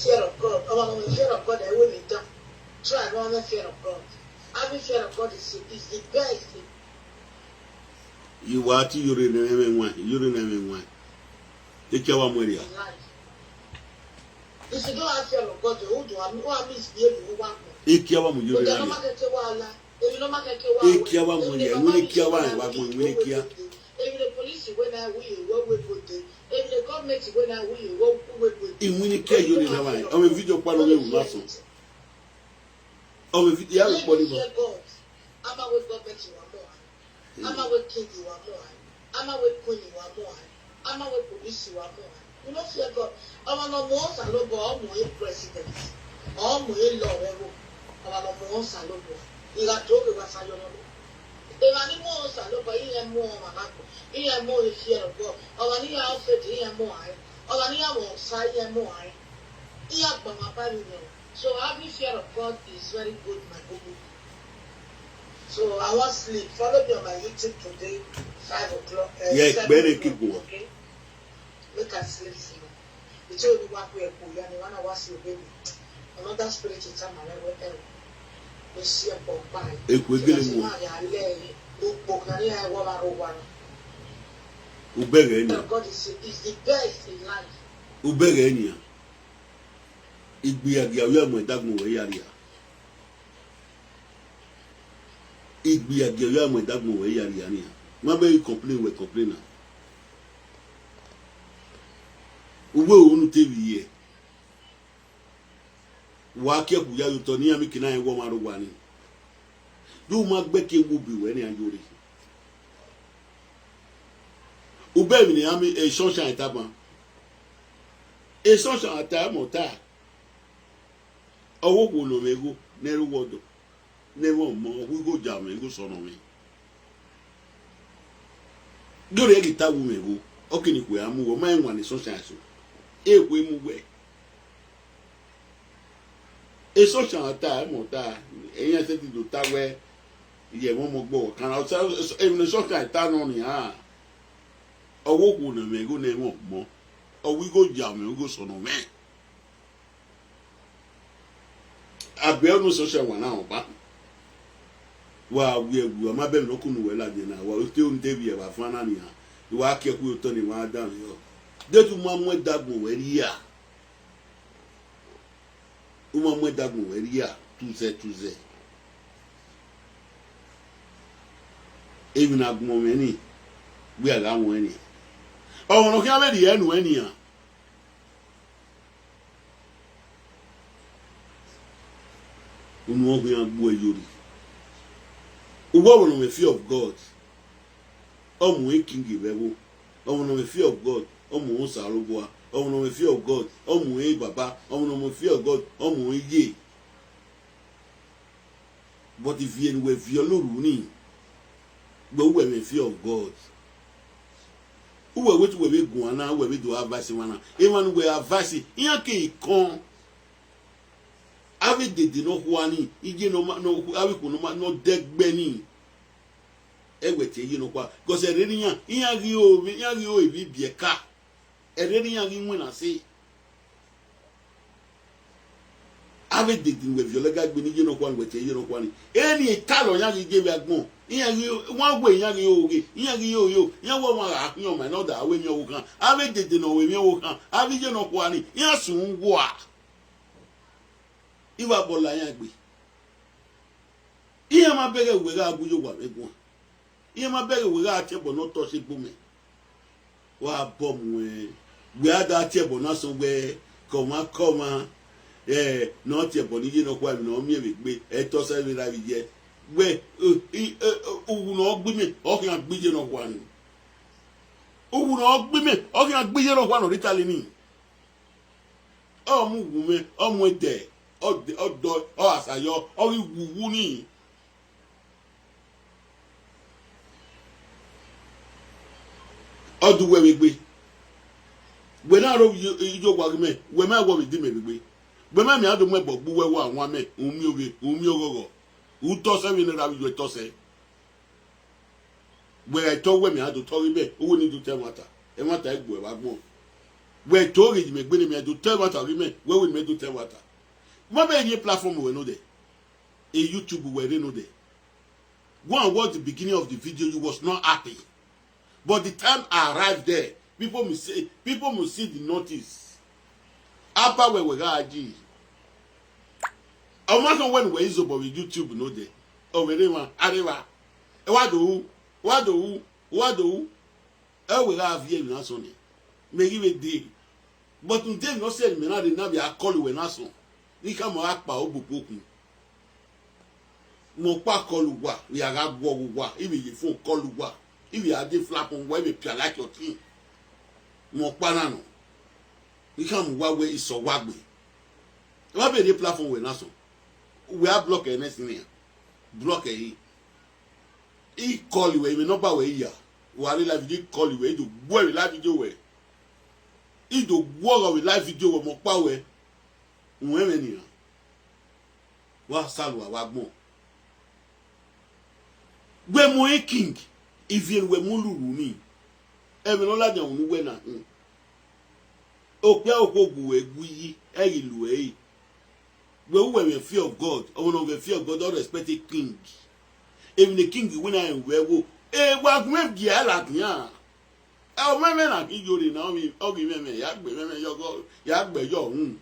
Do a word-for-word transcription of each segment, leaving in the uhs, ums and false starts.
Fear of God. Ọmwa ne ọ mwẹ fear of God, ẹ i wẹ emwi dan. Try ne ọ mwẹ fear of God. Having fear of God is, is the best thing. Iwa ti yore ne ẹmwẹ wan, yore ne ẹmwẹ wan. Ekia wa mu ẹria. In life. If you don't have fear of God, you don't have, you have misbehave, you won't work. Ekia wa mu yore ne ẹmwẹ. But the normal keke wa la. Ekia wa mu ẹria, iwinna ekia wa wa gbọn iwinna ekia. Iwinna ekia yọ ne wa wa. Ọmọ video kpa lọ vbe wu na sọn. Ọmọ video ya vbe kpọ ni bọ. Ama wẹ government wa mọ a. Ama wẹ king wa mọ a. Ama wẹ queen wa mọ a. Ama wẹ police wa mọ a. You no fear God. Ọmwa ne ọ mu Osanobua, ọ mu e president, ọ mu e law vbe ẹvbo. Ọmwa ne ọ mu Osanobua, I gha do ghe wa sa yọ nọ. Emwa ni mu Osanobua, iran mu ọmwa na kpo, iran mu e fear of God. Ọmwa ne iran faith, iran mu a rẹn. Ọmwa ne iran mwẹ Osa, iran mu a rẹn. Iran gba ọmwa ba vbe rẹn. So having fear of God is very good, my people. So I wan sleep. Follow me on my YouTube today, five o'clock. Uh, yeah, seven o'clock, okay? Make I sleep small. Ichẹ oruwa ku ẹkpo ya ni, wana wa si obọ ebe. Another spirit is come and we help. We see a pop by. Ekwe gele mu. Ya le ukpo kan ni ai wa ba ro wa. Ubẹghẹ ni. God is, is the best in life. Ubẹghẹ ni. Igbiagia ya mu ẹdagbọn wẹ ya ria. Igbiagia ya mu ẹdagbọn wẹ ya ria nian. Ma bẹghe complain wẹ complain na. Uwẹ unu te vbe ye. Wa kiẹ ku ya ye otọ ne iran mieke na rẹn wẹ ọmwa rre owa ni. De u ma gbe ẹki ewu bi wẹ nian yore. Ubẹghe emwi ne iran miẹn, e Sunshine tama. E Sunshine ta ẹmwẹ ọta. Ọ wẹ okhuo ne ọ mwẹ igho ne ẹ rre owa ọdọ, ne ẹ mwẹ ọmọ, ọ wẹ igho ya mwẹ, igho sọnnọ mwẹ. Ghe orhiọn ghi ta wu mwẹ igho, ọ kere ne ikhuo ra mu uwẹ, ọ ma rẹn wan ne e Sunshine eso, e khuo mu uwẹ. E Sunshine ta ẹmwẹ ọta, iran sẹtin do ta wẹ, iye ẹmwẹ ọmọ gbe ọvbokhan na, emwi ne e Sunshine ta nọ nian, ọ wẹ okhuo ne ọ mwẹ igho ne ẹ i mwẹ ọmọ, ọ wẹ igho ya mwẹ, igho sọnnọ mwẹ. Abe ọnii Sunshine wa na rhọkpa. Wa wiẹ wu, ọ ma bẹghe ne ọ kunu wẹ ladian na, wa te unu te vbiẹ vbe avan na nian, I wa kie ẹkpo ye otọ ne I wa danmwehọ. Deghẹ u ma mu ẹdagbọn wẹ rria, u ma mu ẹdagbọn wẹ rria, tuzẹ tuzẹ. Emwi ne agbọn mwẹ ni, wẹ a gha wọn nian. Ọmwa ne ọ khian vbe rhie nuẹn nian. Unu ọ khian gbe uẹ yori. Uwẹ ọmwa ne ọ mwẹ fear of God, ọ mu king vbe ẹvbo. Ọmwa ne ọ mwẹ fear of God, ọ mu Osanobua. Ọmwa ne ọ mwẹ fear of God, ọ mu baba. Ọmwa ne ọ mwẹ fear of God, ọ mu iye. But ivie ne uwẹ viọ lorhu ni, wẹ uwẹ mwẹ fear of God. Uwẹ wẹ te uwẹ vbe guan na, uwẹ vbe do advice emwa na. Emwa ne uwẹ advice, iran ke kọn. Avbe dede ne ọ khua ni, iye ne ọ ma, ne ọ khu-, avbe ikhuo ne ọ ma, ne ọ dẹgbẹ ni. Ẹ wẹ tie iye ne ọ khua. Because ẹrerre iran, iran ghi ho, iran ghi ho emwi biẹka. Ẹrerre iran ghi winna ẹse. Avbe dede ne uwẹ viọ lẹga gbe ne iye ne ọ khua ni, wẹ tie iye ne ọ khua ni. Eni etalọ iran ghi je vbe agbọn. Iran ghi, wan wẹ iran ghi ho ghe, iran ghi ho yo, iran wẹ ọmwa gha khian ọmwa ne ọ da ru emwi ọvbokhan. Avbe dede ne ọ ru emwi ọvbokhan, avbe iye ne ọ khua ni, iran sun uwa. I wa bọ la iran egbe. Iran ma bẹghe wẹ gha gu ye owa mwẹ guan. Iran ma bẹghe wẹ gha tie ẹbọ ne ọ tọ sẹ egbe mwẹ. Wa bọ muẹn, wẹ a da tie ẹbọ na sẹ wẹ, kọmwa kọmwa, ẹ, ne ọ tie ẹbọ ne iye ne ọ khua emwi ne ọ miẹn vbe egbe, ẹ tọ sẹ vbe ra vbe iye. Wẹ, ẹ, ẹ, ẹ, uwu ne ọ gbe imẹ, ọ khian gbe iye ne ọ khua ni. Uwu ne ọ gbe imẹ, ọ khian gbe iye ne ọ khua ne ọ rre Italy ni. Ọ mu uwu mwẹ, ọ mu ẹdẹ, ọ dẹ, ọ dọ, ọ gha sa yọ, ọ ghi wu uwu ni. Ọ du wẹ vbe egbe. Wẹ na ro iye owa ghi mẹ, wẹ ma wọ vbe di mẹ vbe egbe. Wẹ ma miẹn a do mu ẹbọ gbe uwẹ, wa wan mẹ, u miẹn ovbe, u miẹn oghọghọ. U tọ sẹ vbene ra vbe iye tọ sẹ. Wẹ gha tọ wẹ mẹ a do tọ ghe mẹ, uwẹ ni do ta ẹmwata, ẹmwata i gbuẹ vbe agbọn. Wẹ to ghe yi mẹ gbe ne mẹ do tẹ ẹmwata ghi mẹ, wẹ wẹ ne mẹ do tẹ ẹmwata. Ma bẹ rhie platform wẹ nodẹ. E YouTube wẹ rre nodẹ. Go and watch the beginning of the video, you was not happy. But the time I arrived there, people must say, people must see the notice. Apa wẹ wẹ gha ji. Ọmwa kan wẹ ne wẹ izobọ vbe YouTube nodẹ. Ọ vbe rre emwa, areva. Ẹ wa do ru, wa do ru, wa do ru. Ẹ wẹ gha viẹ emwi na sọn nẹ. Mẹ ghi vbe dee. But ude emwi ne ọ sẹ ne imẹ na rre na vbe a call wẹ na sọn. Ne I khama gha kpa ogbogbo okun. Mẹ ọkpa call uwa, vbe a gha guọghọ uwa, I vbe ye phone call uwa, I vbe a dee platform uwa, I vbe pia like your thing. Mẹ ọkpa na nọ. I khama uwa wẹ isẹ uwa gbe. Wa vbe rhie platform wẹ na sọn. Wẹ a block ẹ next thing nian. Block ẹ yi. I call wẹ, I vbe number wẹ I ya. Wa rre live video, I call wẹ, I do gbuẹ vbe live video wẹ. I do guọghọ vbe live video wẹ, mẹ ọkpa wẹ. Uwẹ mwẹ nian. Wa salọ uwa vbe agbọn. Wẹ mu ẹre king, ivie ne uwẹ mu lurhu ni. Ẹmwẹ ne ọ ladian unu uwẹ na hin. Okpia okhuo gu wẹ gu iyi, ẹ ghi lu ẹre. Wẹ uwẹ mwẹ fear of God, ọmọ ne ọ mwẹ fear of God, ọ respect a king. Emwi ne king wẹ na rẹn wẹ wo, e wa gun mwẹ gie a ladian. Ẹ, ọ mwẹ mwẹ na ghi yore na, ọ ghi, ọ ghi mwẹ mwẹ, ya gbe mwẹ mwẹ yọ gọ, ya gbe yọ hun.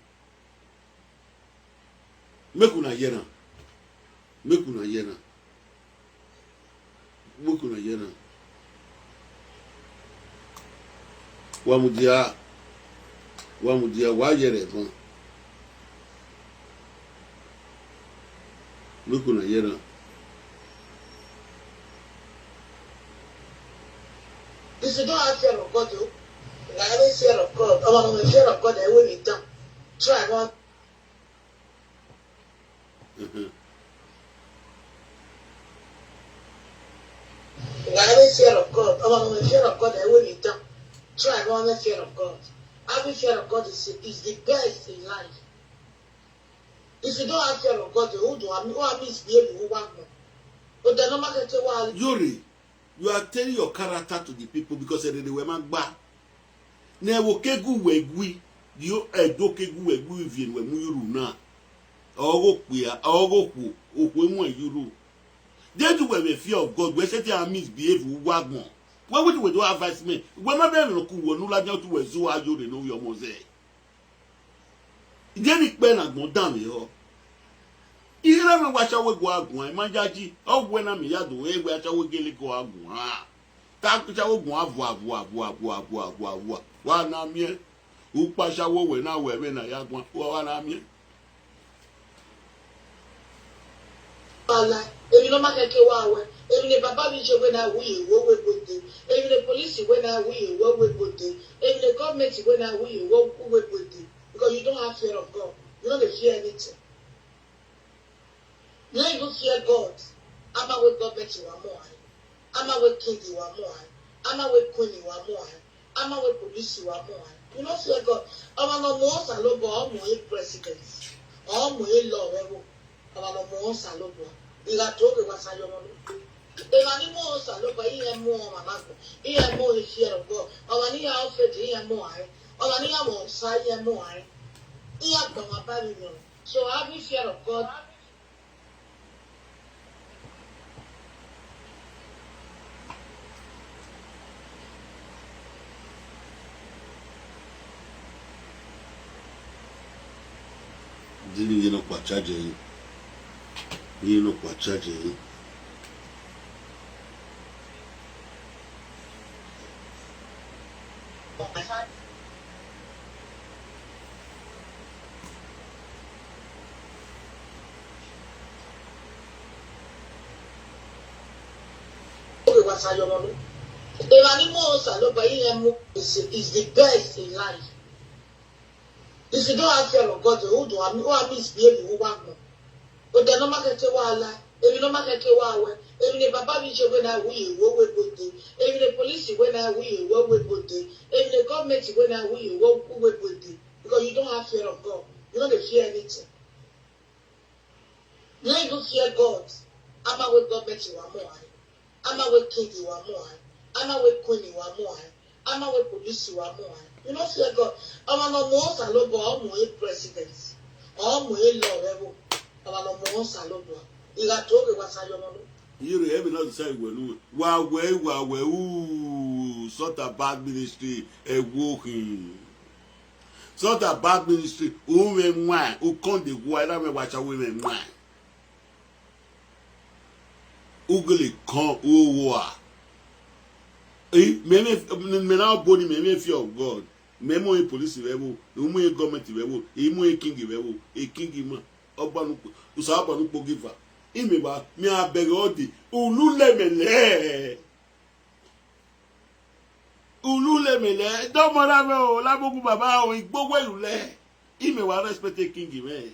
Make una hear am. Make una hear am. Make una hear am. Wa mudia, wa mudia, wa yẹrẹ ẹbọn. Make una hear am. If you don't have fear of God, you, you have fear of God. Our fear of God, I will be done. Try one. Mhm. Having fear of God, our fear of God, I will be done. Try having fear of God. Having fear of God is, is the best in life. If you don't have fear of God, who do I mean? Who I misbehave? Who want me? But the normal get to what? Yori, you are telling your character to the people because they were man gba. Ne ẹvbo ke gu wẹ gui, dio ẹdo ke gu wẹ gui ivie ne uwẹ mu yurhu na. Ọghe okpia, ọghe okhuo, okhuo mu ẹn yurhu. Deghẹ uwẹ vbe fear of God, wẹ sẹtin a misbehave uwu agbọn. Wẹ wẹ wẹ do advice mẹ, wẹ ma bẹghe ne ọ ku wẹ ne u ladian otu wẹ zẹ uwa yo rre ne ovbi ọmọ zẹ. Iye ne ikpẹ ne agbọn danmwehọ. Iran na wa ashawo gua guan, ima yayi, ọ wẹ na mẹ ya do re wẹ ashawo gele gua guan. Te ashawo guan vua, vua, vua, vua, vua, vua, vua. Wa na miẹn, ukpa ashawo wẹ na wẹ vbene a ya guan, wa wa na miẹn. Wala, emwi ne ọ ma khẹke wa wẹ, emwi ne baba vbe iye wẹ na ru ye wẹ, wẹ gbe dee, emwi ne police wẹ na ru ye wẹ, wẹ gbe dee, emwi ne government wẹ na ru ye wẹ, wẹ gbe dee, because you don't have fear of God, you no dey fear anything. You no even fear God. Ama wẹ government wa mu ọnrẹn, ama wẹ king wa mu ọnrẹn, ama wẹ queen wa mu ọnrẹn, ama wẹ police wa mu ọnrẹn. You no fear God. Ọmwa ne ọ mu Osanobua, ọ mu president, ọ mu law vbe ẹvbo. Ọmwa ne ọ mu Osanobua, I gha to ghe wa sa yọ ọmọ nẹ. Emwa ni mu Osanobua, iran mu ọmwa na gbọn, iran mu fear of God. Ọmwa ne iran offend, iran mu ọnrẹn. Ọmwa ne iran mu Osa, iran mu ọnrẹn. Iran gbọmwa ba vbe iyọnrẹn. So having fear of God. Dili ye nọkpa charge yi. Ye nọkpa charge yi. Emwa ni mu Osanobua, iran mu is, is the best in life. If you don't have fear of God, who do I mean? Who I mean is behaving who want more. But the normal can tell wa lie. Emwi ne ọ ma khẹke wa wẹ, emwi ne baba vbe iye wẹ na ru ye wẹ, wẹ gbe dee, emwi ne police wẹ na ru ye wẹ, wẹ gbe dee, emwi ne government wẹ na ru ye wẹ, wẹ gbe dee, because you don't have fear of God, you no dey fear anything. You no even fear God. Ama wẹ government wa mu ọnrẹn, ama wẹ king wa mu ọnrẹn, ama wẹ queen wa mu ọnrẹn, ama wẹ police wa mu ọnrẹn. You no fear God. Ọmwa ne ọ mu Osanobua, ọ mu e president, ọ mu e law vbe ẹvbo. Ọmwa ne ọ mu Osanobua, I gha to ghe wa sa yọ ọmọ nọ. Iyore, ẹmwẹ na decide wẹ nu, wa wẹ, wa wẹ, u, sort a bad ministry, ẹwo khin. Sort a bad ministry, u mwẹ wain, u kọn de wa, I na mwẹ wa cha wẹ mwẹ wain. U gele kọn, u wa. Eh, mẹ, mẹ, mẹ na bọ ni, mẹ, mẹ fear of God. Mẹ mu e police vbe ẹvbo, u mu e government vbe ẹvbo, I mu e king vbe ẹvbo, e king ma, ọgba ne ukpo, Osanobua ne ukpo give am. Imẹ wa, mẹ a bẹghe ọdẹ, unu lẹ mẹ lẹ. Unu lẹ mẹ lẹ, dọmọ na mwẹ o, lamogun baba o, igbo wẹ ru lẹ. Imẹ wa respect e king mwẹ.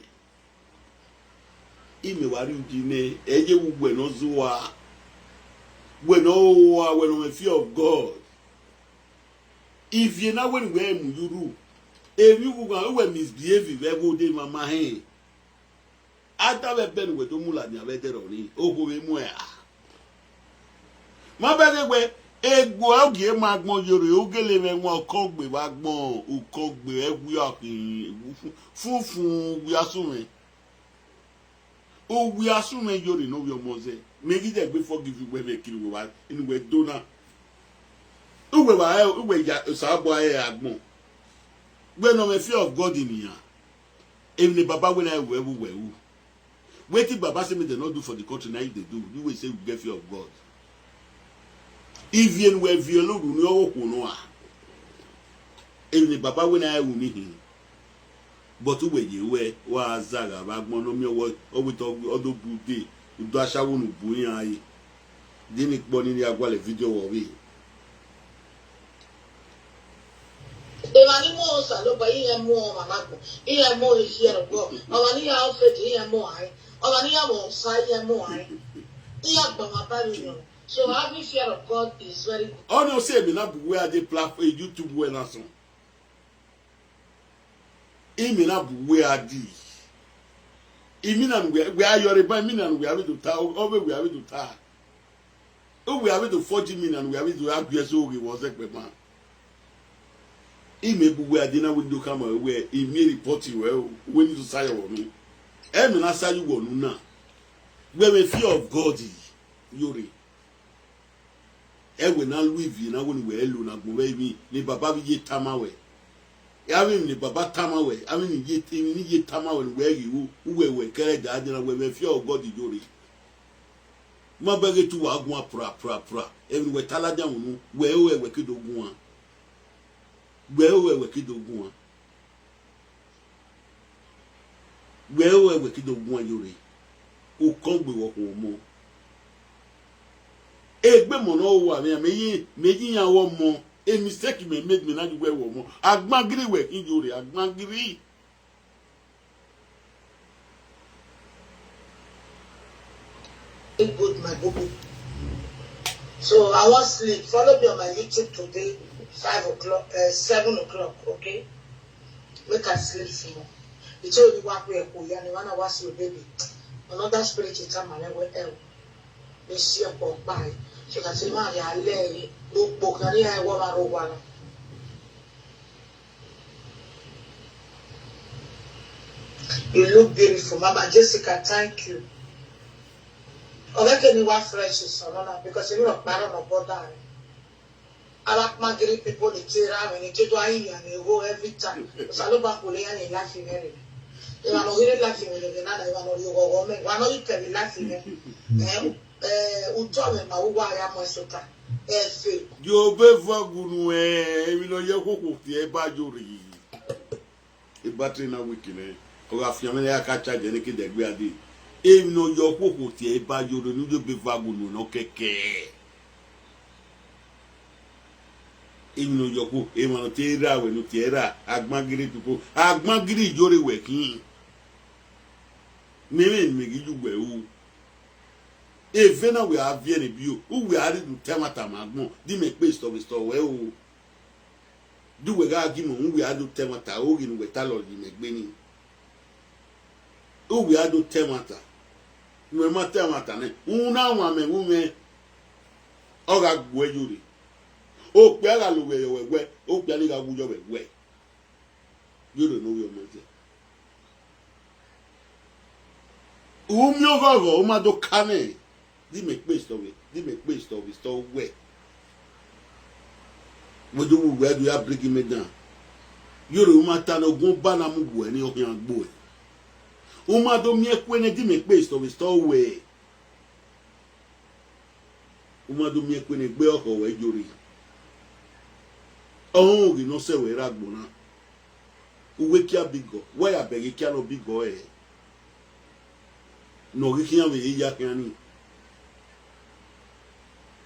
Imẹ wa rhie uyi nẹ, ẹ ye vbe uwẹ ne ọ zua, wẹ ne ọ hoa, wẹ ne ọ mwẹ fear of God. Ivie na wẹ ne uwẹ mu ye urhu, emwi ughughan wẹ misbehave vbe ẹvbo de mama hẹn. A da vbe ẹbẹ ne uwẹ do mu ladian vbe ẹdẹrriọ ni, okhuo vbe mu ẹre a. Ma bẹghe wẹ, egbe ogie ma agbọn Iyore, u gele mwẹ wan ukọgbe vbe agbọn, ukọgbe ẹwia khin, funfun wia sunu mwẹ. Ovbi asunu mwẹ Iyore ne ovbi ọmọ zẹ, mẹ ghi zẹ egbe forgive uwẹ vbe kiri uwẹ vba ne uwẹ do na. Uwẹ vba rẹ, uwẹ ya Osanobua rẹn agbọn. Wẹ ne ọ mwẹ fear of God nian. Emwi ne baba wẹ na ru ẹvbo uwẹ ru. Wetin baba say make dem no do for the country, na him dey do. You wey say you get fear of God. Ivie ne uwẹ viọ ne orhu ni ọghe okhuo nọ a. Emwi ne baba wẹ na ru ni hin. But uwẹ ye ruẹ, wa zagha vbe agbọn ne ọ miẹn wẹ, ọ wẹ te ọ do bu ude, udu ashawo ne u bu iran re. De ne ikpọ ni ya gualọ video vbe ọvbe? Emwa ni mu Osanobua, iran mu ọmwa na agbọn, iran mu fear of God. Ọmwa ni ya offend, iran mu aro. Ọmwa ni ya vbe Osa, iran mu aro. Iran gba ọmwa ba vbe union. So having fear of God is very good. Ọ nọ sẹ emwi na bu uwẹ a dee platform, YouTube wẹ na sọn. Imẹ na bu uwẹ a dee. Imina ne uwẹ, wẹ a yọre ba imina ne uwẹ a vbe do ta, ọ vbe wẹ a vbe do ta. Uwẹ a vbe do forge imina ne uwẹ a vbe do a gu ẹse oghe vbe ọzọ ẹkpẹma. Imẹ bu uwẹ a dee na wẹ do khama wẹ, imẹ report ruẹ o, wẹ ni do sa yọ vbe unu. Ẹmwẹ na sa ye uwẹ unu na. Wẹ mwẹ fear of God, Iyore. Ẹwẹ na lu ivie na wẹ ne uwẹ lo ne agbọn vbe emwi ne baba vbe ye tama wẹ. Avbe emwi ne baba tama wẹ, avbe emwi ye, emwi ni ye tama wẹ ne uwẹ ghi ru, uwẹ wẹ kẹrẹ da dena wẹ mwẹ fear of God Iyore. Ma bẹghe te uwa guan pra pra pra. Emwi ne uwẹ ta ladian unu, wẹ ru ẹre wẹ ke do guan. Wẹ ru ẹre wẹ ke do guan. Wẹ ru ẹre wẹ ke do guan Iyore. Ukọgbe vbe ọkhọ ọmọ. Egbe emọ ne ọ ru uwa vbe iran, mẹ ye, mẹ ye iran ru ọmọ. E mistake mẹ made, mẹ na ye uwẹ ru ọmọ. Agbangiri wẹ khin Iyore, agbangiri. Good, my boo boo. So I wan sleep. Follow me on my YouTube today, five o'clock, uh, seven o'clock, okay? Make I sleep small. He told me what we are going, and when I was your baby, another spirit is coming, I will help. Mẹ si ọkpọ kpa ẹre, so that ma ya lẹ ẹre, okpo khan ne iran wọ vbe aro owa na. You look beautiful, Mama Jessica, thank you. Ọ ghẹ ke ne I wa fresh sẹ ọnọna, because emwi rhọkpa rrọọ ne ọ bother rẹ. Avbe akpangiri people ni te ra mwẹ ni te do a yin iran ni igho every time. Osanobua khulo iran ye life mwẹ rre. Emwa ne ọ ghi rre life mwẹ rre na, emwa ne ọ rhie oghọghọ mẹ, wa ne ọ ghi kẹ vbe life mwẹ. Eh, eh, utọ mwẹ ma uwa ya mu ẹsota. Ẹfe. Jehova vẹ unu, eh, emwi ne ọ ye okhuo tie ba Iyore. E battery na weak nẹ, ọ gha fian mwẹ ne a ka charge ne ke dẹgbe a dee. Emwi ne ọ ye okhuo tie ba Iyore ne u ye obọ eva gu nuẹn nọ kẹkẹ. Emwi ne ọ ye okhuo, emwa ne ọ te ra wẹ ne u tie ra, agbangiri people, agbangiri Iyore wẹ khin. Mẹ mwẹ ne mẹ ghi ye uwẹ ru. Eve na wẹ a viẹ ne biẹ, uwẹ a rhie do ta ẹmwata ma agbọn, di mẹ kpe sọvbesọvbẹ o. De uwẹ gha gie imẹ, uwẹ a do ta ẹmwata, oghe ne uwẹ ta lọre ye imẹ gbe nii. Uwẹ a do ta ẹmwata. Uwẹ ma ta ẹmwata nẹ, u na wan mẹ vbe umwẹ, ọ gha gbuẹ Iyore. Okpia gha lo wẹ yọ wẹ wẹ, okpia ni gha wu yọ wẹ wẹ. Yoro ne ovbi ọmọ zẹ. U miẹn oghọghọ, u ma do ka nẹ, di mẹ kpe sọ vbe, di mẹ kpe sọ vbe sọ wẹ. Wẹ do wu wẹ do ya bring me down. Yoro u ma ta ne ogun ọba na mu wẹ ni ọ khian gbe uẹ. U ma do miẹn kue nẹ, di mẹ kpe sọ vbe sọ wẹ. U ma do miẹn kue ne egbe ọkhọ wẹ yo rre. Ọhọn ghi ne ọ sẹ wẹ rre agbọn na. Uwẹ kia bigọ, wẹ ya bẹghe kia nọ bigọ ẹre. Ne ọ ghi khian vbe ya khian ni.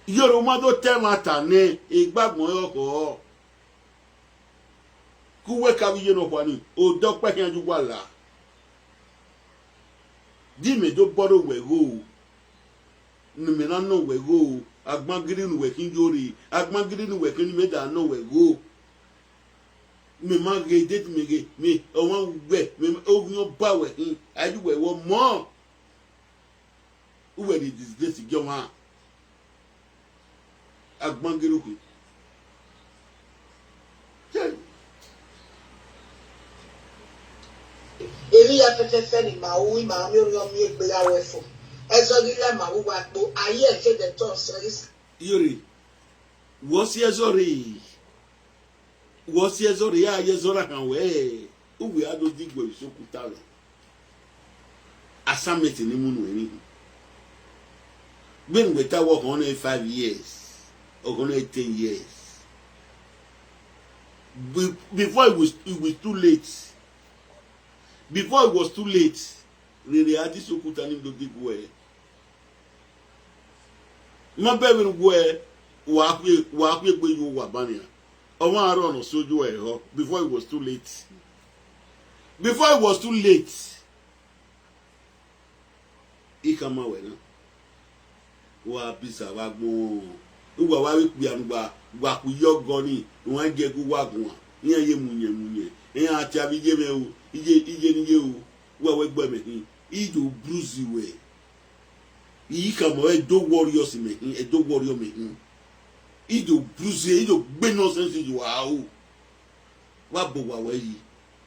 Yoro u ma do ta ẹmwata nẹ, egbe agbọn ẹre ọkhọ. Ke uwẹ ka vbe iye nọkhua ni, odẹ ọkpa khian ye uwa la. Di mẹ do bọrọ wẹ gho, ne mẹ na nọ wẹ gho, agbangiri ne uwẹ khin yo rre, agbangiri ne uwẹ khin ne mẹ da nọ wẹ gho. Mẹ ma ghe date mẹ ghe, mẹ ọmwa wẹ, mẹ ovbi ọba wẹ khin, a yi wẹ wọ mọ. Uwẹ ni disgrace gie ọmwa. Agbangiri okhu. Hey. Emwi hia fẹfẹfẹ ni ma ru, ima miẹn orhiọn miẹn egbe ya wẹ fo. Ẹzọ ghi la ma ru wa kpo, a ye ẹfe dẹ tọ sẹ ghi sa. Iyore, wọ si ẹzọ rre. Wọ si ẹzọ rre, ya ye ẹzọ na khan wẹ, uwẹ a do diguẹ vbe isi okuta vbe. Assignment ni mu nuẹn ni. Vbene uwẹ ta wẹ ọkhọn nẹ five years, ọkhọn nẹ ten years. Be-, before it was, it was too late. Before it was too late, rere a di isi okuta ni do diguẹ. Ma bẹghe ne uwẹ, wa khue, wa khue egbe ye uwa ban nian. Ọmwa arọ ne ọ so yo ẹre họ, before it was too late. Before it was too late. I khama wẹ na. Wa biza vbe agbọn. Uwa wa vbe kpia ne uwa, wa khu iye ọgọ ni, ne uwa gie ẹre uwa guan. Iran ye munyẹn munyẹn. Iran tie avbe iye mwẹ o, iye, iye ne iye o. Uwa wẹ gbe mẹ hin. I do bruise wẹ. I khama wẹ, e do worry us mẹ hin, e do worry mẹ hin. I do bruise, i do gbe nonsense ye uwa aro. Wa bọ owa wẹ yi,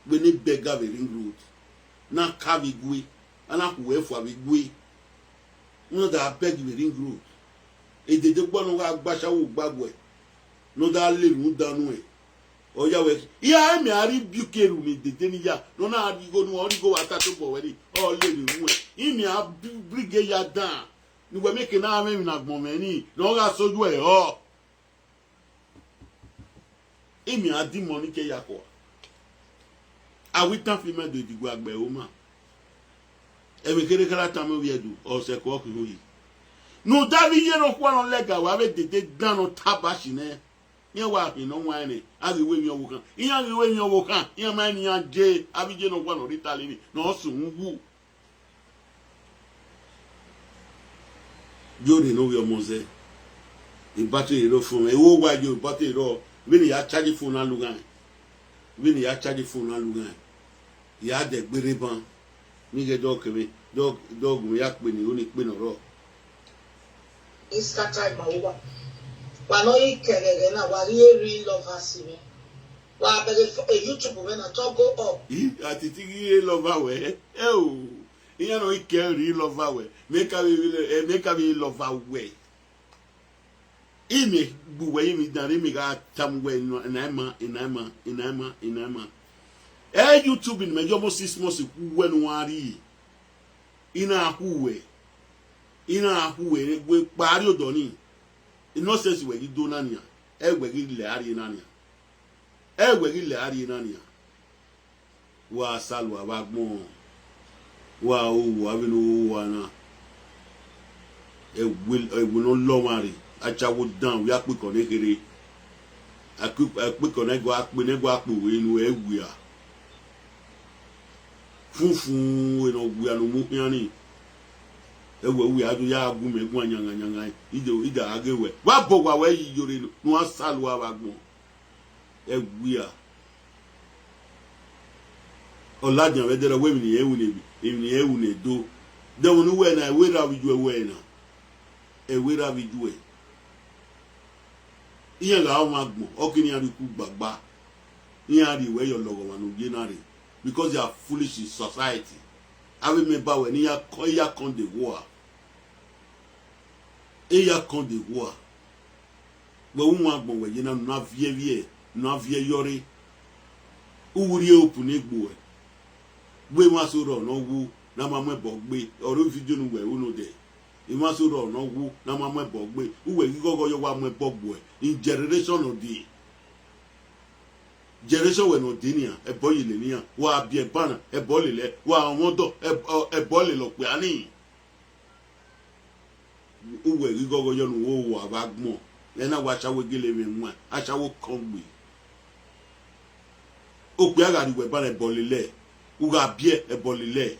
wẹ ne bẹga vbe Ring Road. Na ka vbe igue, a na khu wẹ fua vbe igue. U na da bẹg vbe Ring Road. Edede ugbọ ne ọ gha gba ashawo gba guẹ, ne ọ da lele udan nuẹn. Ọ ya wẹ, iran mẹ a rhie rebuke erhunmwu dede ni ya, ne ọ na rhie igho nuẹn, ọ rhie igho vbe ata tobọ wẹ ni, ọ lele ruẹn. Imẹ a bring ya dan, ne uwẹ miẹn eke na mwẹ emwi ne agbọn mwẹ ni, ne ọ gha so yu ẹre họ. Imẹ a di imọ ni ke ya khua. A wẹ itan fi mẹ do diguẹ agbẹ ẹre ma. Ẹmwẹ kherhe kherhe a tama ovbi Ẹdo, ọ sẹ ẹko ọ khin uyi. Ne u da vbe iye ne ọ khuan ne ọ lẹga, wa vbe dede dan ne ọ taba shi nẹ. Iran wa khin ne ọ wan ẹnrẹn, a ghi wẹ emwi ọvbokhan. Iran ghi wẹ emwi ọvbokhan, iran ma rẹn ne iran je, avbe iye ne ọ khuan ne ọ rre Italy ni, ne ọ sẹ uhunmwu wu. Yo rre ne ovbi ọmọ zẹ. Ibatiri rre ofo mwẹ, ewo wa yo ibatiri rrọọ, vbene I ya charge phone na lughan. Vbene I ya charge phone na lughan. I ya dẹ gberre ban. Ne I ghẹ dọ kevbe, dọ, dọ gu mwẹ ya kpe ne, oni kpe ne ọ rrọọ. Iskata ima uwa. Wa nọ yi kẹghẹghẹ na, wa rhie real lovers mwẹ. Wa bẹghe fo-, e YouTube mwẹ na, to go up. I, a titi ghi real lover wẹ. Ẹ o. Iran nọ i kẹ real lover wẹ. Mẹ ka vbe, eh, mẹ ka vbe lover wẹ. Imẹ gbe uwẹ ye emwi dan, re imẹ gha tama uwẹ, ena ima, ena ima, ena ima, ena ima. Ẹ YouTube ne mẹ ye almost six months khu uwẹ ne u gha rrie. I na khu uwẹ. I na khu uwẹ, wẹ kpa rrie odọ ni. Nonsense wẹ ghi do na nian. Ẹ wẹ ghi lẹ a rrie na nian. Ẹ wẹ ghi lẹ a rrie na nian. Wa salua vbe agbọn, wa ru uwa vbene u ru uwa na. Ẹwe, ẹwe ne ọ lọ ọmwa rre, a cha wo dan, wẹ akpikọ ne kherhe. Akpi-, akpikọ ne gua kpe, ne gua kpe uwẹ enu ẹ wia. Funfun, wẹ ne ọ wia ne u mu khian ni. Ẹwe wia do ya gu mẹ guan yangan yangan, i do, i da gha ghe wẹ. Wa bọ owa wẹ yi iyore ne u gha salua vbe agbọn. Ẹ wia. Ọ ladian vbe ẹdẹrẹ wẹ emwi ne irẹn ru ne, emwi ne irẹn ru ne do. Dẹmwẹ ne uwẹ na, ẹwe ra vbe ijuẹ wẹ na. Ẹwe ra vbe ijuẹ. Iran gha ọmwa agbọn, ọ kere iran rhie uku gbagba, iran rhie wẹ ye ọlọghọmwa ne u ye na rre, because they are foolish in society. Avbe mẹ ba wẹ ne iran kọn, iran kọn de wua, iran kọn de wua. Wẹ u wan agbọn wẹ ye na, ne u na viẹ vbiẹ, ne u na viẹ yọrre, u wu rhie hope ne egbe uẹ. Wẹ emwa so rrọọ ne ọ wu ne a ma mu ẹbọ gbe, ọre vidio ne uwẹ ru nodẹ. Emwa so rrọọ ne ọ wu ne a ma mu ẹbọ gbe, uwẹ ghi ghọghọ yọ wa mu ẹbọ gbe uẹ, in generation ne ọ dee. Generation wẹ ne ọ dee nian, ẹbọ ye lele iran, wa biẹ ẹban na, ẹbọ lele ẹe, wa rọnmwẹ ọdọ, ẹbọ, ẹbọ lele okpia nii. Uwẹ ghi ghọghọ yọ ne u ho owa vbe agbọn, ẹ na wẹ ashawo gele mwẹ wan, ashawo kọn gbe. Okpia gha rhie uwẹ ẹban na, ẹbọ lele ẹe, u gha biẹ, ẹbọ lele ẹe.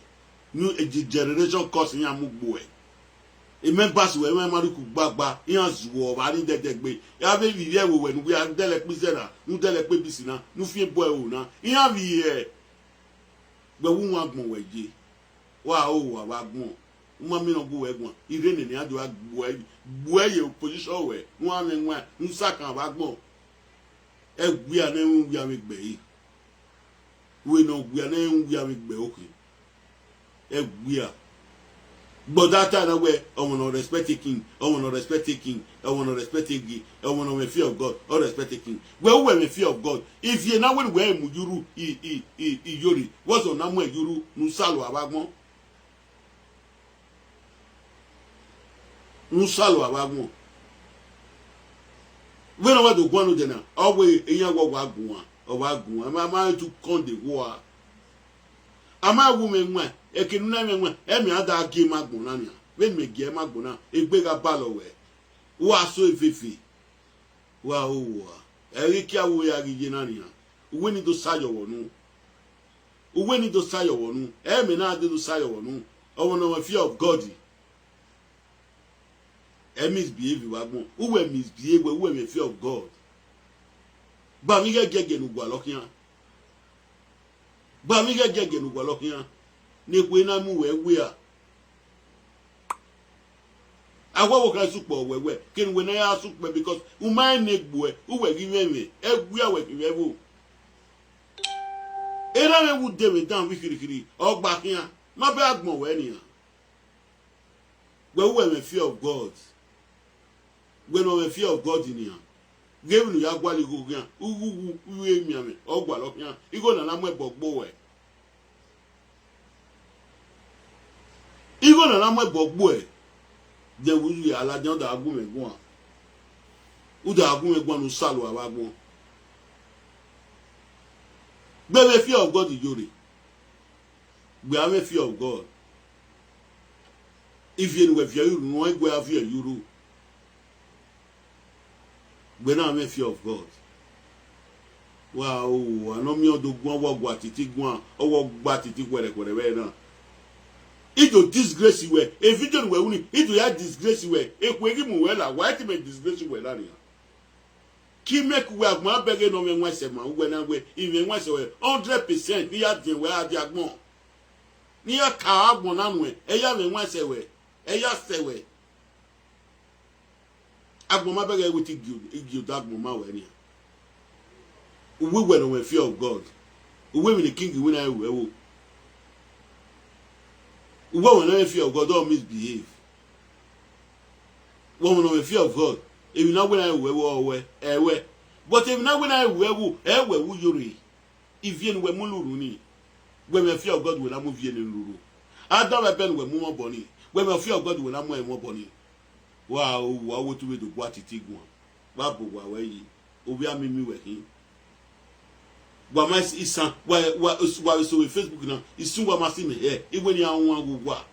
New generation curse iran mu gbe uẹ. Members wẹ, iran ma rhie uku gbagba, iran zuọ vbe a ni dẹdẹ gbe. Avbe vbe ivbi ẹvbo wẹ ne u wia dẹlẹ kpe izẹ na, ne u dẹlẹ kpe ebisi na, ne u fian ebo ẹvbo na, iran vbe hẹ. Wẹ vbe u wan agbọn wẹ ye, wa ho owa vbe agbọn. U ma miẹn ne ọ gu uwẹ guan, irre nene iran do gha gbe uẹ, gbe uẹ ye opposition wẹ, ne u gha mwẹ wan, ne u sakan vbe agbọn. Ẹwia ne ẹ i wia mwẹ egbe ẹre. Wẹ ne ọ wia ne ẹ i wia mwẹ egbe okhin. Ẹwia. Gbọdọ ta na wẹ, ọmọ ne ọ respect king, ọmọ ne ọ respect king, ọmọ ne ọ respect king, ọmọ ne ọ mwẹ fear of God, ọ respect king. Wẹ u wẹ mwẹ fear of God. Ivie na wẹ ne uwẹ mu yuru i, i, i, iyore. What's your na mu yuru ne u salọ avbe agbọn? Ne u salọ avbe agbọn. Vbene ọ wa do guan nodẹ na, ọ wẹ iran wẹ ọ wa guan, ọ wa guan, ma, ma tu kọn de wua. A ma wu mwẹ wan, eke ne u na mwẹ wan, ẹ mẹ a da gie ma agbọn na nian. Vbene mẹ gie ma agbọn na, egbe gha balọ wẹ, wa so eveve, wa ho owa. Ẹ ghi kia wo ya ghi ye na nian, uwẹ ni do sa yọ vbọ nu. Uwẹ ni do sa yọ vbọ nu, ẹ mẹ na de do sa yọ vbọ nu. Ọmọ ne ọ mwẹ fear of God, ẹ misbehave vbe agbọn. Uwẹ misbehave, wẹ uwẹ mwẹ fear of God. Gba mwẹ ighẹ giẹgiẹ ne u gualọ khian. Gba mwẹ ighẹ giẹgiẹ ne u gualọ khian. Ne ekhue na mu wẹ wia. A wa wo kha sukpẹ wẹ wẹ, kene uwẹ na ya sukpẹ, because u ma rẹn ne egbe uẹ, uwẹ ghi mwẹ mwẹ, ẹ wia wẹ khin vbe ẹvbo. Erha mwẹ wu de mwẹ dan vbe khirhikhirhi, ọ gba khian, ma bẹ agbọn wẹ nian. Wẹ uwẹ mwẹ fear of God. Wẹ ne ọ mwẹ fear of God nian. Ghe vbene u ya gualọ igho khian, ughughu, u i re emianmwẹ, ọ gualọ khian. Igho na na mu ẹbọ gbe uẹ. Igho na na mu ẹbọ gbe uẹ. Then u ya ladian, u da gu mwẹ guan. U da gu mwẹ guan ne u salọ avbe agbọn. Gbe mwẹ fear of God yore. Gbe a mwẹ fear of God. Ivie ne uwẹ viẹ ye uru, ne uwẹ gu a viẹ ye uru. Gbe na mwẹ fear of God. Wa o, anọ miẹn ọdọ guan, wa gua titi guan, ọ wa gba titi khuẹrhẹkhuẹrhẹ vbe na. I do disgrace wẹ, e video ne uwẹ ru ni, I do ya disgrace wẹ, ekhue ghi mu wẹ la, wa i te mẹ disgrace wẹ la nian. Ki make uwẹ agbọn abẹghe ne ọ mwẹ ẹwaẹn sẹ ma uwẹ na wẹ, I mwẹ ẹwaẹn sẹ wẹ, hundred percent ne I ya diẹn wẹ a dia agbọn. Ne I ya ka agbọn na nuẹn, ẹ ya mwẹ ẹwaẹn sẹ wẹ, ẹ ya sẹ wẹ. Agbọn ma bẹghe wẹ te I gie, I gie odẹ agbọn ma wẹ nian. Uwẹ uwẹ ne ọ mwẹ fear of God. Uwẹ emwi ne king wẹ na ru ẹvbo. Uwẹ ọmọ ne ọ mwẹ fear of God, ọ misbehave. Wẹ ọmọ ne ọ mwẹ fear of God. Emwi ne a wẹ na ru ẹvbo, ọ wẹ, ẹ wẹ. But emwi ne a wẹ na ru ẹvbo, ẹ wẹ vbe u yore. Ivie ne uwẹ mu lurhu ni, wẹ mwẹ fear of God, wẹ na mu ivie ne lurhu. A da mwẹ ẹbẹ ne uwẹ mu mwẹ obọ ni, wẹ mwẹ fear of God, wẹ na mu ẹre mwẹ obọ ni. Wa o, wa wo tu vbe do gua titi guan, wa bu wa wẹ yi, ovbi a mimi wẹ khin. Wa ma is-, isan, wa, wa, wa so vbe Facebook na, isun wa ma si mẹ hẹ, iwẹ ni a wan gu wa.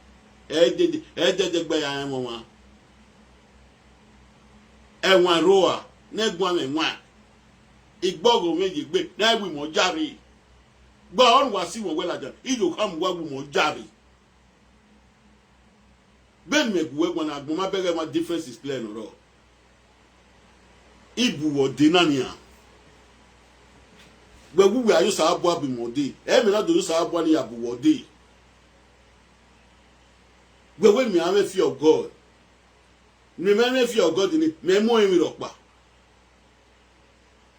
Ẹ dede, ẹ dede gbe ya rẹn wọn wan. Ẹwaẹn rroa, ne ẹ guan mwẹ wan. Igbọghọ mwẹ ye egbe, ne ẹ wi mọ ya rre. Gba ọrọre wa si wọn wẹ ladian, I do khama uwa wi mọ ya rre. Vbene mẹ gu wẹ guan na, agbọn ma bẹghe ma difference is clear ne ọ rrọọ. I bu wẹ ọde na nian. Wẹ wu wẹ a ye Osanobua bu mwẹ ọde, ẹ mẹ na do ye Osanobua ne I ya bu wẹ ọde. Wẹ wẹ mẹ a mwẹ fear of God. Ne mẹ mwẹ fear of God ni, mẹ mu emwi rhọkpa.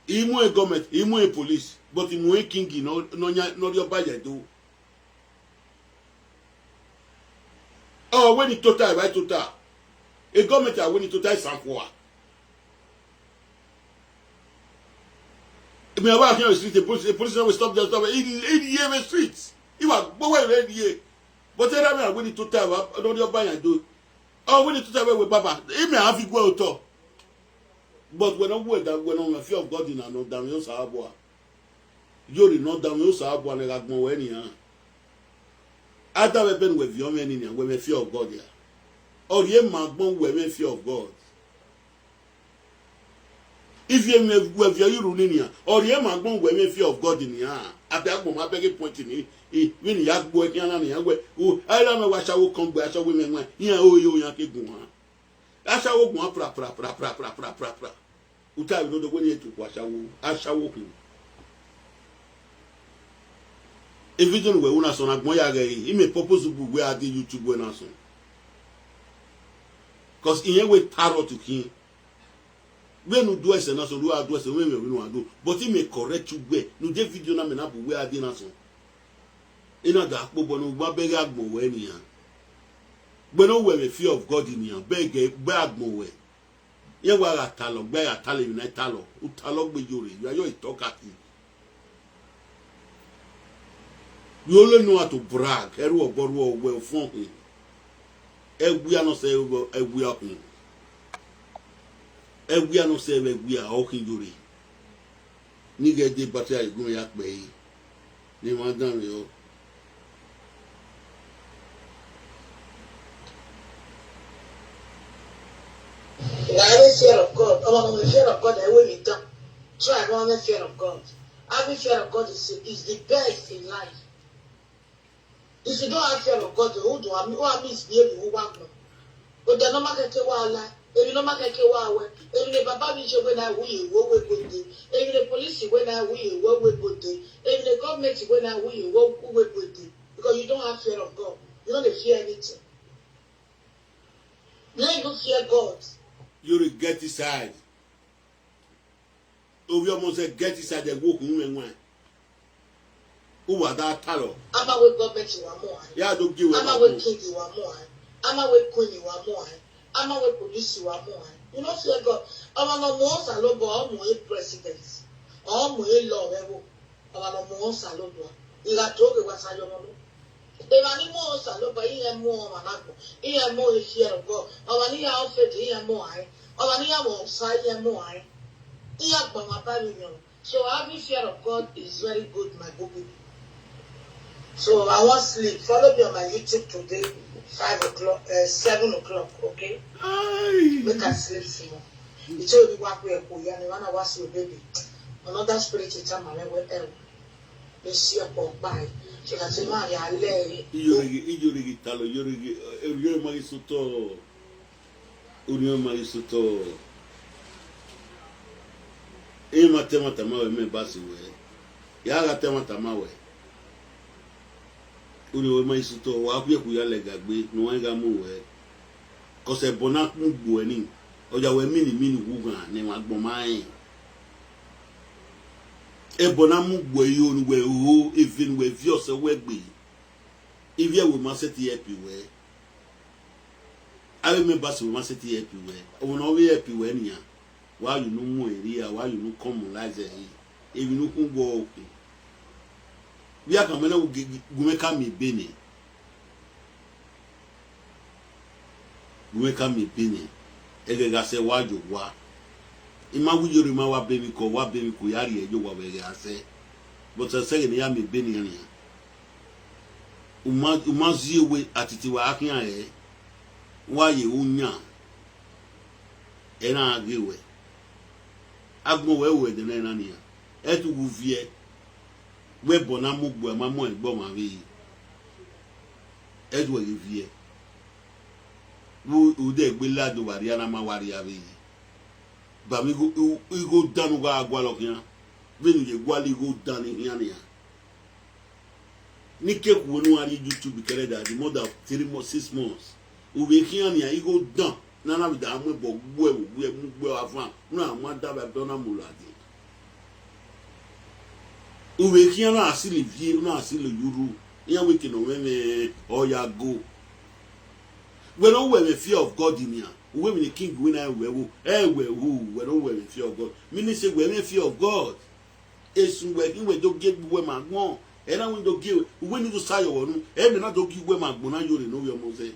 I mu e government, I mu e police, but I mu e king nọ, nọ yan, nọ rhie ọba ya do. Ọ wẹ ne I tota evba tota. E government a wẹ ne I tota isan khua. Mẹ wa khian street, the police, the police will stop them, stop. It, it ye me street. Iwa gbowe re ye. But era me a wẹ ne I tota evba, nọ rhie ọba ya do. Ọ wẹ ne I tota evba wẹ baba. I mẹ a fi guẹ otọ. But wẹ nọ wẹ da, wẹ nọ wẹ fear of God na, nọ danmwẹ Osanobua. Yori nọ danmwẹ Osanobua ne gha gbọn wẹ nian. A da vbe ẹbẹ ne uwẹ viọ mwẹ ni nian, wẹ mwẹ fear of God ya. Ọ rhie ma agbọn wẹ mwẹ fear of God. Ivie mwẹ wẹ viọ ye urhu ni nian, ọ rhie ma agbọn wẹ mwẹ fear of God nian. A bẹ agbọn ma bẹghe point ni, i, vbene I ya gbe uẹ khian na nian wẹ, u, a i ra mẹ wẹ ashawo kan gbe ashawo mwẹ wan, iran ore yo yan ke guan. Ashawo guan pra, pra, pra. Uta vbe ne odogbo ni etuku ashawo, ashawo khin. E video ne uwẹ ru na sọn na agbọn ya ghẹ re, I mẹ purpose bu wẹ a die YouTube wẹ na sọn. 'Cause irẹn wẹ parrot khin. Vbene u do ẹsẹ na sọn, do a do ẹsẹ, wẹ mẹ vbene u do. But I mẹ correct uwẹ, ne u de video na mẹ na bu wẹ a die na sọn. I na ga kpe obọ ne u ma bẹghe agbọn wẹ nian. Gbe ne uwẹ mwẹ fear of God nian, bẹghe, bẹghe agbọn wẹ. Iran wa gha talọ, gbe gha talọ emwi ne a i talọ, u talọ gbe Yori, you are your talkative. You only know how to brag, ẹrhu ọbọ rhuọ wẹ ofọn hin. Ẹwia nọ sẹ ẹwia ọkhin. Ẹwia nọ sẹ ẹwia ọkhin Yori. Ne I ghẹ de battery a gun ya kpẹ yi. Ne emwa danmwẹ ọ. That is fear of God. Ọmọ mẹ fear of God, I will be done. Try ọmọ mẹ fear of God. Having fear of God is, is the best in life. If you don't have fear of God, who do I mean? Who I mean is be able to work. But they're not market to wala. If you not market to wa, if you baba mi je when I will, what we go do. If you police when I will, what we go do. If you government when I will, what we go do. Because you don't have fear of God. You don't fear anything. Let you fear God. You regret his side. Ovbi ọmọ sẹ get inside ẹvbo okhuo mwẹ wan. Uwa da talọ. Ama wẹ government wa mu ae. Ya do gie wẹ Ama wa wẹ mu. King wa mu ae. Ama wẹ queen wa mu ae. Ama wẹ police wa mu ae. You no fear God. Ọmwa ne ọ mu Osanobua, ọ mu e president. Ọ mu e law vbe ẹvbo. Ọmwa ne ọ mu Osanobua. I gha do ghe wa sa yọ ọmwa nọ. Emwa ni mu Osanobua, iran mu ọmwa na agbọn, iran mu e fear of God. Ọmwa ni ya offend, iran mu ae. Ọmwa ni ya vbe Osa, iran mu ae. Iran gba ọmwa ba vbe union. So having fear of God is very good, my good people. So I wan sleep. Follow me on my YouTube today, five o'clock, uh, seven o'clock, okay? Aye. Make I sleep small. He told me, "Wa kue ko ya, ni wa na wa see your baby." Another spirit is tell my way. Esi ọkpa ọkpa ẹ, ṣe ka te ma ya lẹ ẹre. Iyoreghe, iyoreghe talọ, iyoreghe, eh, orhiọn ma ghi sotọ, orhiọn ma ghi sotọ. Emwa te ẹmwata ma wẹ, mẹ ba si wẹ. Ya gha te ẹmwata ma wẹ. Orhiọn ma ghi sotọ, wa khuẹ ku ya lẹ ga gbe, ne uwa gha mu wẹ. 'Cause ẹbọ na mu gbe uẹ ni, ọ ya wẹ mini mini wu ghan ne emwa agbọn ma rẹn. Ẹbọ na mu gbe uẹ yo ne uwẹ ho eve ne uwẹ viọ sẹ wẹ gbe. Ivbi ẹvbo ma sẹtin help wẹ. Avbe members wẹ ma sẹtin help wẹ. Ọmọ ne ọ vbe help wẹ nian, wa ye unu mu ẹre, wa ye unu kọmọ la zẹ ẹre. Emwi ne u khin wọ okhin. Vbe a kan mẹ na gu mwẹ ka miẹn ebe nẹ. Gu mwẹ ka miẹn ebe nẹ. Ẹghẹ gha sẹ wa ye owa. I ma wi yore ma wa be emwi ko, wa be emwi ko ya rhie ye owa vbe ẹghẹ a sẹ. But ẹsẹ ghe ne I ya miẹn ebe nian nian. U ma, u ma zie we atiti wa khian ẹre. Wa ye u yan. Ẹ na ghe wẹ. Agbọn wẹ ru ẹdẹ nẹ na nian. Ẹ tu wu viẹ. Wẹ ẹbọ na mu gbe ma mu ẹgbẹ ọmwa vbe yi. Ẹ tu ẹre viẹ. Vbe u de egbe lado vbe arria na ma wa rria vbe yi. Ba vbe igho, igho dan ne u gha gualọ khian. Vbene u ye gualọ igho dan ni khian nian. Ne I ke khuo ne u gha rrie YouTube kẹrẹda the more than three months, six months. U vbe khian nian igho dan ne a na vbe da mu ẹbọ gbuẹ vbe uwu mu gbuẹ avan, u na ma da vbe abẹ ọ na mu ladian. U vbe khian na silo ivie, u na silo yurhu, iran wẹ eke ne ọ mwẹ mwẹ, ọ ya go. Wẹ ne ọ wẹ mwẹ fear of God nian, uwẹ emwi ne king wẹ na wẹ wo, ẹ wẹ hu, wẹ ne ọ wẹ mwẹ fear of God. Meaning say wẹ mwẹ fear of God. Esu wẹ khin wẹ do gie egbe uwẹ ma agbọn, ẹ na wẹ do gie uwẹ ni do sa yọ vbọ nu, ẹ mẹ na do gie uwẹ ma agbọn na yore ne ovbi ọmọ zẹ.